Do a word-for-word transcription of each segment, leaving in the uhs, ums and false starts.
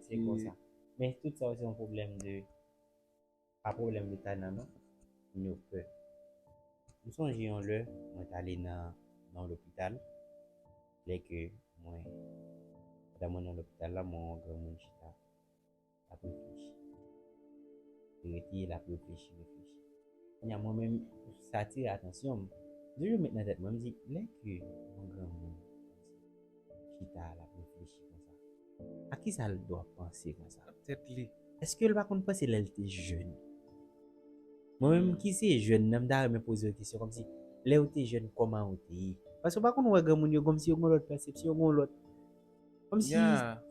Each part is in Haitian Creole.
Se konsa. Men tout sa yo se yon pwoblèm de, pa pwoblèm de talan non, moun yo pè. M sonje yon lè, mwen t ale nan, nan lopital, lè ke mwen, pandan mwen nan lopital la, mwen wè yon granmoun chita, l ap reflechi. Li rete, l ap reflechi, reflechi. Kounye a, mwen menm, sa atire atansyon m. M toujou met nan tèt mwen, m di, lè ke yon granmoun chita, l ap reflechi konsa, a kisa l dwe panse konsa? Tèt li. Èske l pa konn panse lè l te jèn? Mwen menm ki se jèn nan, m ta renmen poze yo kesyon kòmsi, lè w te jèn, kòman w te ye? Paske w pa konn wè granmoun yo kòmsi yo gen yon lòt pèsepsyon, yo gen yon lòt, kòmsi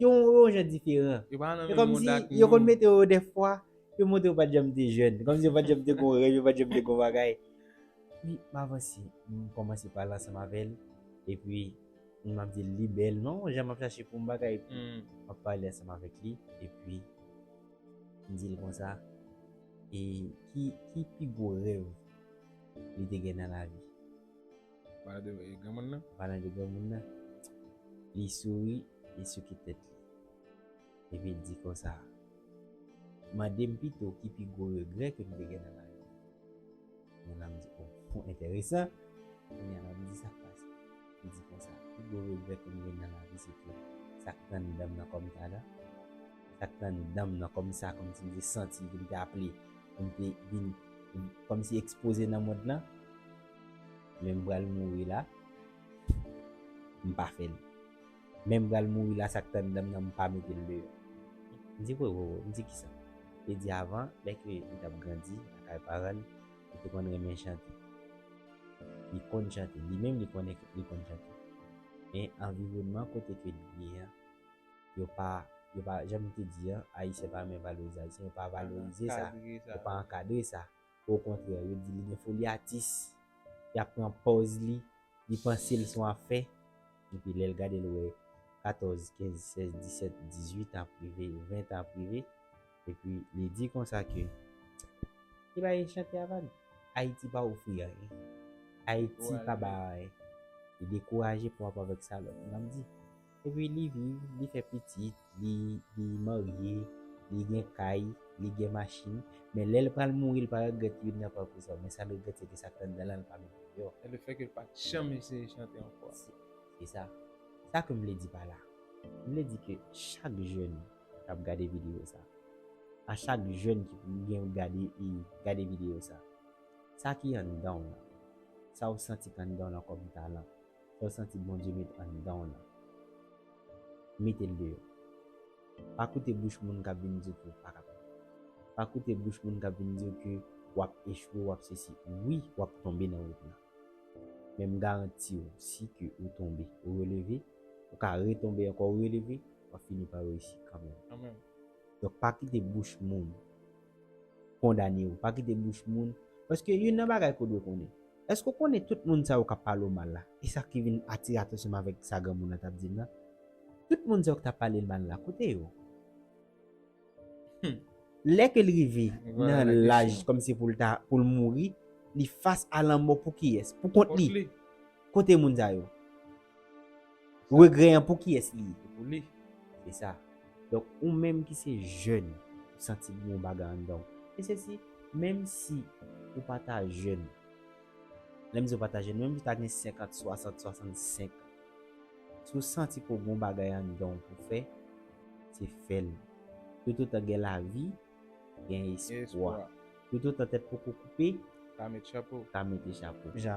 yo yon jan diferan. Yo pa nan menm mond ak nou. Yo konn mete yo dèfwa, yo montre yo pa t janm te jèn, kòmsi yo pa t janm te gen yon rèv, yo pa t janm te gen yon bagay. Epi m avanse, m kòmanse pale ansanm avè l, epi m ap di l li bèl, non, jan m ap chache pou m bagay, epi m ap pale ansanm avèk li, epi m di l konsa, e ki, ki pi gwo rèv li te gen nan lavi? Pale de, e, granmoun nan? Palan de granmoun nan, li souri, li souke tèt li. Epi l di konsa, mande m pito ki pi gwo regrè ke m te gen nan lavi. Mwen la m di, o, enteresan. Kounye a la m di sa k pase. Li di konsa, pi gwo regrè ke m gen nan lavi se ke sa k t anndan m nan kòm talan, sa k t anndan m nan kòm sa, kòmsi m te santi, ke m te aple, ke m te vin kòmsi ekspoze nan mond lan, men m pral mouri la, m pa fè l. Men m pral mouri la, sa k t anndan m nan, m pa mete l deyò. M di, wi, wi, wi, m di kisa? Li di avan, lè ke li t ap grandi lakay paran l, li te konn renmen chante. Li konn chante, li menm li konn, li konn chante. Men anviwònman kote ke li ye an, yo pa, yo pa, jan m te di an, Ayisyen pa renmen valorize Ayisyen, yo pa valorize sa, yo pa ankadre sa. Okontrè, yo di li gen foli atis, y ap pran pòz li, li panse l se yon afè. Epi lè l gade, l wè katòz, kenz, sèz, disèt, dizuit an ap rive, ven an ap rive. Epi li di konsa ke li pa vle chante avè nou. Ayiti pa ofri anyen. Ayiti pa ba anyen. Li dekouraje pa rapò avèk sa lòt moun ap di. Epi li viv, li fè pitit, li, li marye, li gen kay, li gen machin. Men lè l pral mouri, l pa regrèt youn nan pakou sa yo. Men sa l regrèt, se ke sa k t anndan l lan, l pa mete l deyò. E le fè ke l pa t janm eseye chante ankò. Se, se sa. Sa ke m vle di pa la. M vle di ke chak jèn k ap gade videyo sa, a chak jèn ki pou gen gade, e, gade videyo sa, sa ki anndan w lan, sa w santi k anndan w lan kòm talan, sa w santi Bondye met anndan w lan, mete l deyò. Pa koute bouch moun k ap vin di w ke w pa kapab. Pa koute bouch moun k ap vin di w ke w ap echwe, w ap sesi. Wi, w ap tonbe nan wout lan. Men m garanti w, si ke ou tonbe, ou releve, ou ka retonbe ankò, ou releve, w ap fini pa reyisi kanmenm. Kanmenm. Donk, pa kite bouch moun kondane w. Pa kite bouch moun. Paske youn nan bagay ke w dwe konnen. Èske w konnen tout moun sa yo k ap pale w mal la? E sa ki vin atire atansyon m avèk sa granmoun nan t ap di m nan. Tout moun sa yo k t ap pale l mal la, kote yo? Hmm. Lè ke l rive nan laj kòmsi pou l ta, pou l mouri, li fas a lanmò pou kiyès? Pou kont li. Kote moun sa yo? Regrè an pou kiyès li ye? Se pou li. Se sa. Donk, ou menm ki se jèn, ou santi gen yon bagay anndan w. E sesi, menm si ou pa ta jèn, lè m di ou pa ta jèn, menm si w ta gen senkant, swasant, swasannsenk, si w santi ke w gen yon bagay anndan w pou fè, se fè l. Toutotan gen lavi, gen espwa. Toutotan tèt poko koupe, ka mete chapo. Ka mete chapo.